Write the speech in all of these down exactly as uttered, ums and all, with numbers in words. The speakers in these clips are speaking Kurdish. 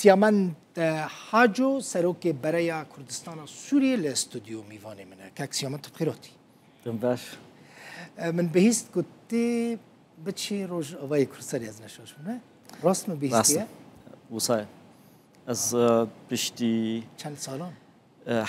Siyamend, e, Haco, serokê Bereya Kurdistana Sûriyê li stûdyo mîvanê min e. Kak Siyamend, tu bi xêr hatî. Dem baş. E, min bihîst ku tê biçî Rojavayê Kurdistanê, ez ne şaş bûme. Rast min bihîstiye? Rast e. Wisa ye. Ez, e, piştî Çend salan? E,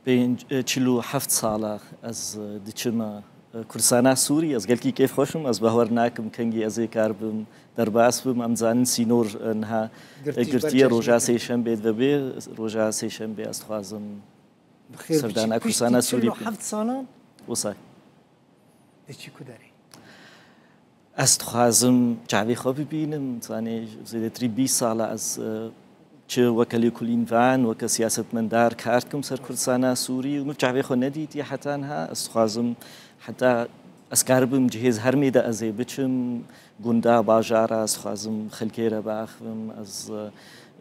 pênc, e, çil û heft sala ez, e, diçim, e, Kurdistana Sûrî. Ez gelkî kêfxweş im. Ez bawer nakim kengî ez ê kar bim derbas bim. Em dizanin sînor, e, niha, e, Girtî girtiye. Roja sêşembê divebê. Roja sêşembê ez dixwazim Bi xêr biçî. Serdana Kurdistana Sûrî bikim. Piştî çil û heft salan? Wisa. Diçî ku derê? Ez dixwazim çavê xwe bibînim. Zanê, zêdetirî bîst sala ez, e, çi weke lêkolînvan, weke siyasetmendar kar dikim ser Kurdistana Sûrî û min çavê xwe nedîtiye heta niha. Ez dixwazim heta ez karibim cihêz hermê de ez ê biçim, gunda, bajara, ez dixwazim xelkê re biaxivim, ez, e,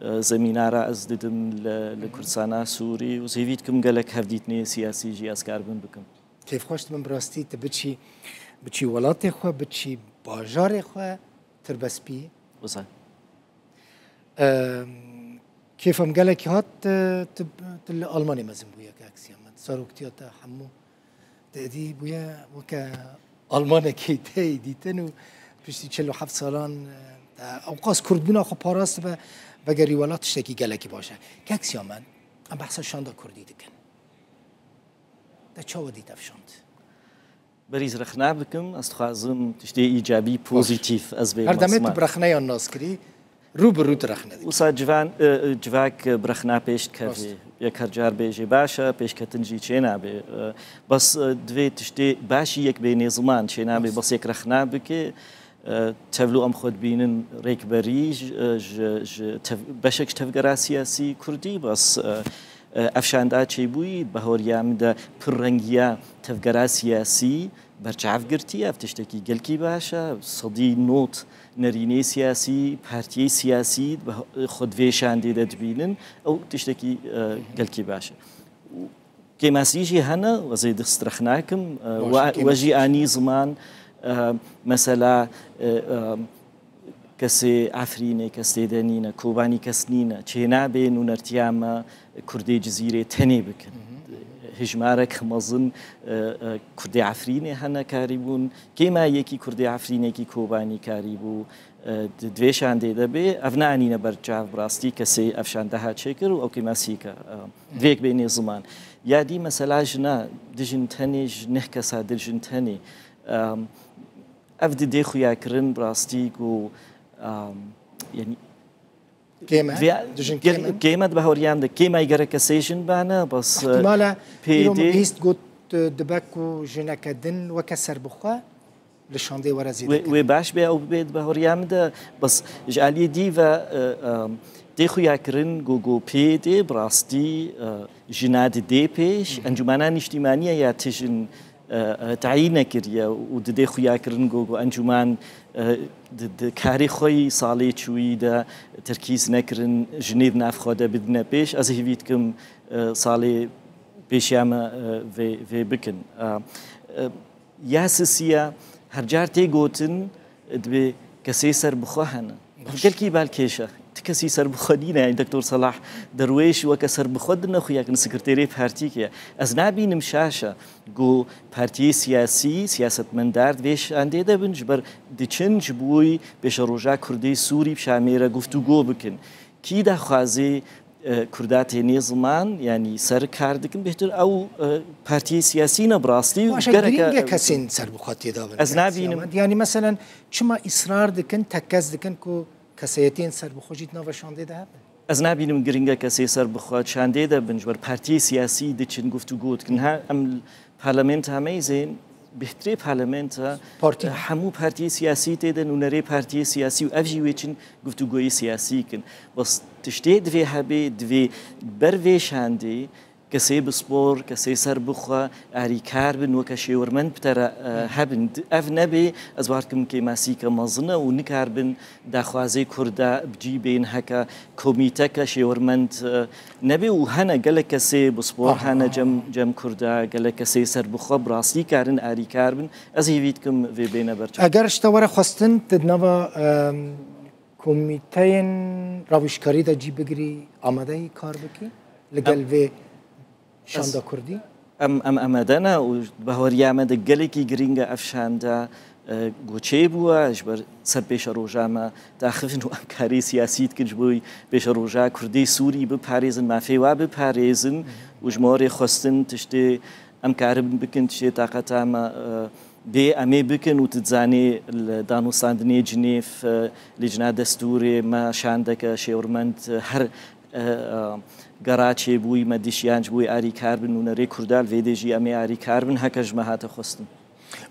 e, zemîna re ez didim li, li Kurdistana Sûrî û zêvî dikim gelek hevdîtinê siyasî jî ez karibim bikim. Kêfxweş dibim bi rastî tu biçî, biçî welatê xwe, biçî bajarê xwe, Tirbespî. Wisa. Em, kêfa min gelekî hat, e, tu, tu li Almanê mezin bûye, kak Siyamend. Zaroktiya te hemû te êdî bûye weke Almanekî te yê dîtin û piştî çil û heft salan, e, te ewqas kurdbûna xwe parastbe, vegerî welat tiştekî gelekî baş e. Kak Siyamend, em behsa şanda kurdî dikin. Te çawa dît ev şand? Berî ez rexna bikim, ez dixwazim tiştê îcabî, pozîtîf ez bê. Her demê tu bi rexneyan nas kirî, rû bi rû tu rexne dikî. Wisa civan, e, e, civak, e, bi rexna pêş dikevê. Rast. Yek her car bêjê baş e, pêşketin jî çênabe. E, bes, e, divê tiştê başî yek bênê ziman, çênabe. Rast. Bes yek rexna bike. E, tevlû em xwe dibînin rêkberî ji, e, ji, ji tev-, beşek ji tevgera siyasî kurdî, bes, e, e, ev şanda çêbûyî, bahoriya min de pir rengiya tevgera siyasî berçav girtî, ev tiştekî gelkî baş e, sedî nod nerînê siyasî, partiyê siyasî, beh-, xwe di vê şandê de dibînin, ew tiştekî, e, gelkî baş e. Kêmasî jî hene, ez ê dest rexna kim, e, we, we jî anî ziman, e, mesela, e, e, kesê Efrînê, kes tê de nîne, Kobanî kes nîne, çênabe nûnertiya me Kurdê Cizîrê tenê bikin. Hijmarek mezin, e, e, Kurdê Efrînê hene karîbûn, kêma yekî Kurdê Efrînekî Kobanî karîbû, e, di, di vê şandê de bê, ev neanîne ber çav bi rastî kesê ev şandeha çêkir û ew kêmasî ke, e, vêk bênê ziman. Ya dî mesela jina dijin tenê, ji neh kesa dijin tenê. E, ev di dê xuyakirin bi rastî ku, e, yanî Kêm e, vê-, dijin gel-, kêm in. Kêm e di bahoriyan de, kêma gereke sê jin bane, bes, e, Îhtimal e, pê îro min dê bihîst got, e, dibe ku jineke din weke serbixwe li şandê were zêde wê, wê baş be ew bibe di bahoriya min de, bes ji aliyê dî ve, e, e, tê xuyakirin ku, ku pê dê bi rastî, e, jina didê pêş, Encûmena Nîştîmaniye ya tijin e, e, tayîn nekiriye û didê xuyakirin ku, ku encûman, e, di, di karê xwe yî salê çûyî de terkîz nekirin, jinê di nav xwe de bidine pêş. Ez hêvî dikim, e, salê pêşiya me, e, vê, vê bikin. E, e, ya sisiya her car tê gotin, Divê kesê serbixwe hene. Baş. Gelkî balkêş e. Ti kesî serbixwe nîne, yani Doktor Salah Derwêş weke serbixwe dine xuyakirin, sekreterê partîkê ye. Ez nabînim şaş e ku partiyê siyasî, siyasetmendar di vê şandê de bin, ji ber diçin ji bo pêşeroja Kurdê Sûrî bi Şamê re guftûgo bikin. Kî daxwazê, e, Kurda tênê ziman, yanî ser kar dikin, bêhtir ew, e, partiyê siyasî ne bi rastî û Baş e, gereke girîng e kesên serbixwe tê de bin, ez nabînim. Yanî meselen çima îsrar dikin, tekez dikin ku kesayetiyên serbixwe jî di nava şandê de hebin? Ez nabînim girîng e kesê serbixwe şandê de bin, ji ber partiyê siyasî diçin guftûgo dikin. Ha, em Parlamenta me yê zên, bêhtirê parlamenta, Partî. E, hemû partiyê siyasî tê de, nûnerê partiyê siyasî û ev jî wê çin guftûgoyê siyasî kin. Bes tiştê divê hebê, divê ber vê şandê kesê bispor, kesê serbixwe, arîkar bin, weke şêwirmend bi te re, e, hebin. Di-, ev nebê, ez bawer dikim kêmasîke mezin e û nikarbin daxwazê Kurda bi cî bên heke komîteke şêwirmend, e, nebê û hene gelek kesê bispor Aha. hene cem, cem Kurda, gelek kesê serbixwe bi rastî karin arîkar bin. Ez hêvî dikim vê bêne berçav. Eger ji te were xwestin, tu di nava, em, Komîteyên rawişkarî de cî bigirî, amade yî kar bikî li gel vê şanda kurdî? Em, em amade ne û bahweriya me de gelekî girîng e ev şanda, e, ku çêbûye, ji ber ser pêşeroja me daxivin û em karê siyasî dikin ji bo pêşeroja Kurdê Sûrî biparêzin, mafê wa biparêzin û ji me re xwestin tiştê em karin bikin, tiştê taqeta me, e, bê em ê bikin û tu dizanî li danûstandinê Cinêv, e, Lîcna Destûrê me şandeke şêwirmend, e, her, e, e, gera çêbûyî me dişiyan ji bo wê arîkar bin û nerê Kurda li vê dê jî em ê arîkar bin, heke ji me hate xwestin.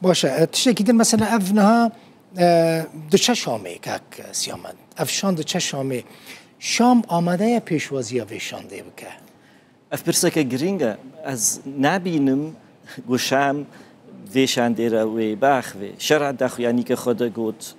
Baş e, e, tiştekî din mesela ev niha, e, diçe Şamê, kak Siyamed. Ev şan diçe Şamê. Şam amade ye pêşwaziya vê şandê bike? Ev pirseke girîng e. Ez nabînim ku Şam vê şandê re wê biaxivê. Şer'a daxuyanî ke xwe de got,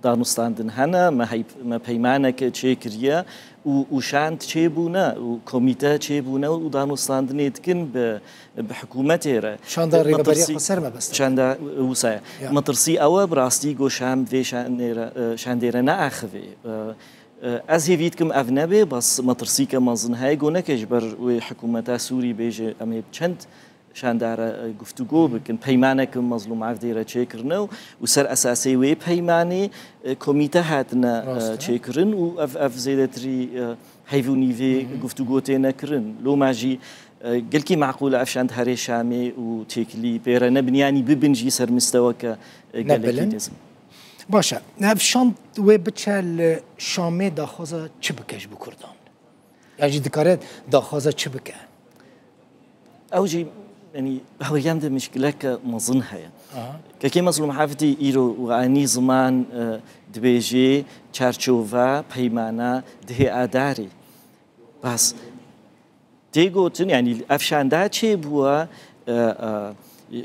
danûstandin hene, me heyb-, me peymaneke çêkiriye û, û şand çêbûne û komîte çêbûne û danûstandinê dikin bi, bi hikûmetê re. Şanda Me Rêveberiya tirsî-, Xweser mebeste. Şanda wisa ye. Ya. Me tirsî ew e, bi rastî ku Şam vê şandê re, e, şandê re neaxivê. E, e, ez hêvî dikim ev nebe, bes metirsîke mezin heye, ku neke ji ber wê hikûmeta Sûrî bêje em ê bi çend şandare, e, guftûgo bikin. Peymanek Mezlûm Evdî re çêkirine û, û ser esasê wê peymanê, e, komîte hatine, e, Rast e. çêkirin û ev, ev zêdetirî, e, heyv û nîvê guftûgo têne kirin. Loma jî, e, gelkî meqûl e ev şand herê Şamê û têkilî pê re nebin, yanî bibin jî ser misteweke, e, Ne gelekî bilind. dizim. Baş e. Ev şand wê biçe li Şamê daxwaza çi bike ji bo Kurdan? Yan jî dikare daxwaza çi bike? Ew jî, yanî, hawiyem de mişkileke mezin heye. Aha. Kekê Mezlûm Evdî îro û anî ziman, e, dibêjê çarçova peymana dihê Adarê. Bas tê gotin, yanî ev şanda çêbûye, e, e,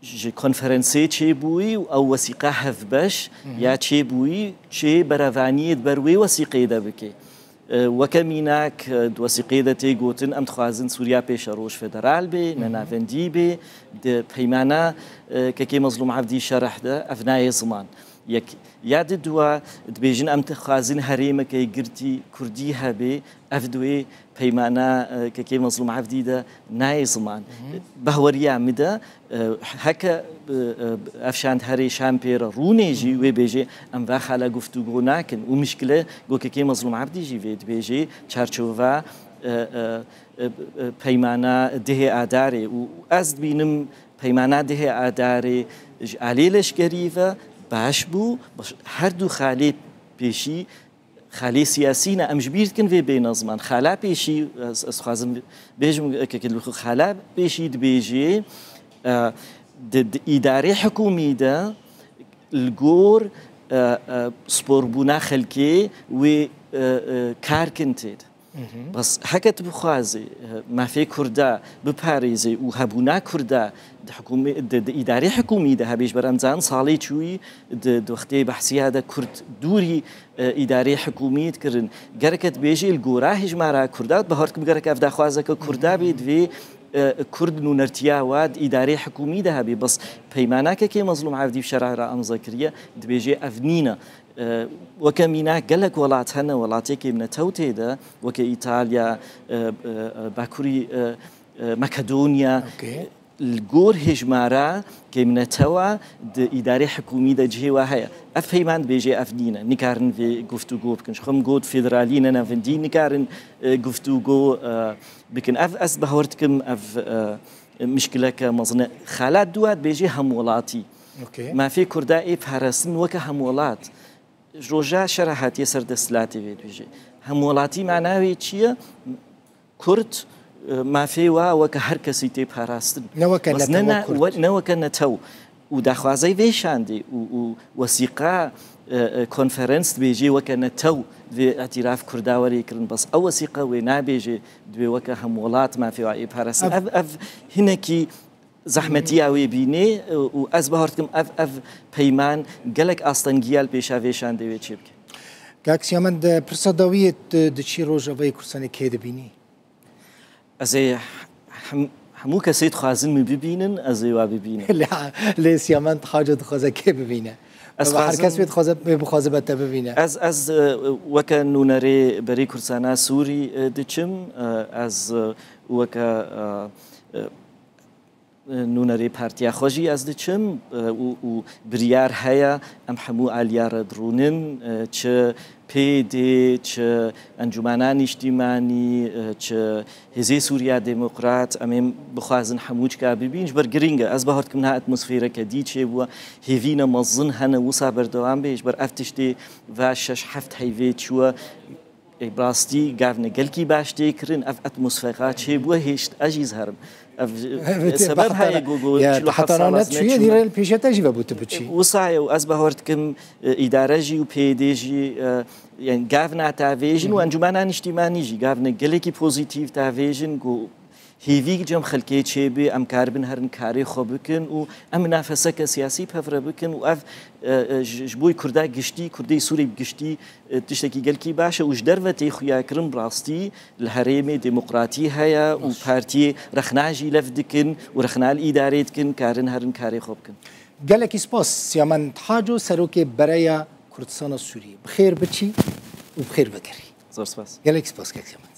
ji konferensê çêbûyî û ew wesîqa hevbeş Hı hı. ya çêbûyî çê berevaniyê di ber wê wesîqê de bike. E, weke mînak, e, di wesîqê de tê gotin, em dixwazin Sûriya pêşeroj federal bê, Hı hı. ne navendî bê, di peymana, e, Kekê Mezlûm Evdî şerh de ev nayê ziman. Yek, ya di dua dibêjin em dixwazin herêmeke girtî Kurdî hebe, ev di wê peymana, e, Kekê Mezlûm Evdî de nayê ziman. Hı hı. Bahweriya min de, e, heke, e, e, ev şand herê Şam pê re rûnê jî Hı hı. wê bêjê em va xala guftûgo nakin. Û mişkile ku Kekê Mezlûm Evdî jî vê dibêjê çarçova, e, e, e, e, peymana dihê Adarê. Û ez dibînim peymana dihê Adarê ji alî leşkerî ve baş bû, baş, her du xalê pêşî xalê siyasî ne, em ji bîr dikin vê bêne ziman. Xala pêşî, ez, ez xwazim bêjim, eke, eke li xwe xala pêşî dibêjê, e, di, di îdarê hikûmî de li gor, e, e, sporbûna xelkê wê, e, e, kar kin tê de. Hı hı. Bes heke tu bixwazî, e, mafê Kurda biparêzê û hebûna Kurda di hikûmê-, di, di îdarê hikûmî de hebê, ji ber em zanin salê çûyî di, di wextê behsiya de Kurd dûrî, e, îdarê hikûmî dikirin. Gereke dibêjê li gora hejmara Kurda, bahar dikim gerek ev daxwazeke Kurda bê, divê, e, Kurd nûnertiya wa di îdarê hikûmî de hebê. Bes peymana Kekê Mezlûm Evdî bi şerh re amze kiriye, dibêjê ev nîne. E, weke mînak gelek welat hene, welatê kêmnetew tê de, weke Îtalya, e, e, e, Bakurî, e, e, Makedonya, Okey. li gor hejmara kêmnetewa di îdarê hikûmî de cihê wa heye. Ev peyman dibêje ev nîne. Nikarin vê guftûgo bikin. Ji xwe min got federalî ne navendî nikarin, e, guftûgo, e, bikin. Ev ez bahwer dikim, ev, e, mişkileke mezin e. Xala dua dibêje hemwelatî. Okey. Mafê Kurda ê parastin weke hemwelat. Ji roja şer re hatiye ser desthilatê vê dibêje. Hemwelatî mana wê çi ye? Kurd, e, mafê wa weke her kesî tê parastin. Ne weke Bes netewa ne, Kurd. we-, ne weke netew. Û daxwazey vê şandê û, û wesîqa, e, e, konferans dibêjê weke netew divê îtîraf Kurda were kirin. Bes ew wesîqa wê nabêjê divê weke hemwelat mafê wa ê parastin. Ev Ev, ev hinekî zehmetiya wê bînê, e, û ez bahar dikim ev, ev peyman gelek astengiya li pêşa vê şandê wê çêbike. Kak Siyamen, di pirsa dawiyê tu diçî Rojavayê Kurdistanê kê dibînî? Ez ê hem-, hemû kesê dixwazin min bibînin, ez ê wa bibînim. Lê, lê Siyamen Haco dixwaze kê bibîne? Ez her kes wê dixwaze, wê bixwaze be te bibîne. Ez, ez, e, weke nûnerê berê Kurdistana Sûrî, e, diçim. E, ez, e, weke, e, e, nûnerê partiya xwe jî ez diçim, e, û, û biryar heye em hemû aliya re dirûnin, e, çi P D, çi Encûmena Nîştîmanî, e, çi Hêzê Sûriya Demokrat, em ê bixwazin hemû çika bibîn, ji ber giring e. Ez bawer dikim niha atmosfereke dî çêbûye, hêvîne mezin hene wisa berdewam bê, ji ber ev tiştê va şeş heft heyvê çûye, ê, bi rastî gavne gelkî baş tê kirin, ev atmosfera çêbûye, hêşt ez jî ziherim. Ev, Evet, seber heye go, go, ya, çilo heft heta sala nane ez çûye, neçûme. Dîre li pêşe te jî ve bû tu biçî. Wisa ye û ez bawer dikim, e, îdare jî û P D jî, e, yani gavna tavêjin û Encûmena Nîştîmanî jî gavne gelekî pozîtîf tavêjin ku hêvî cem xelkê çêbê, em karibin herin karê xwe bikin û em minafeseke siyasî pevre bikin û ev, e, e, ji, ji bo Kurda giştî, Kurdê Sûrî bi giştî, e, tiştekî gelkî baş e û ji derve tê xuyakirin bi rastî li herêmê demokratî heye û partiyê rexna jî lev dikin û rexna li îdarê dikin, karin herin karê xwe bikin. Gelekî spas Siyamen Haco, serokê Bereya Kurdistana Sûriyê. Bi xêr biçî û bi xêr vegerî. Zor spas. Gelekî spas kek Siyamen.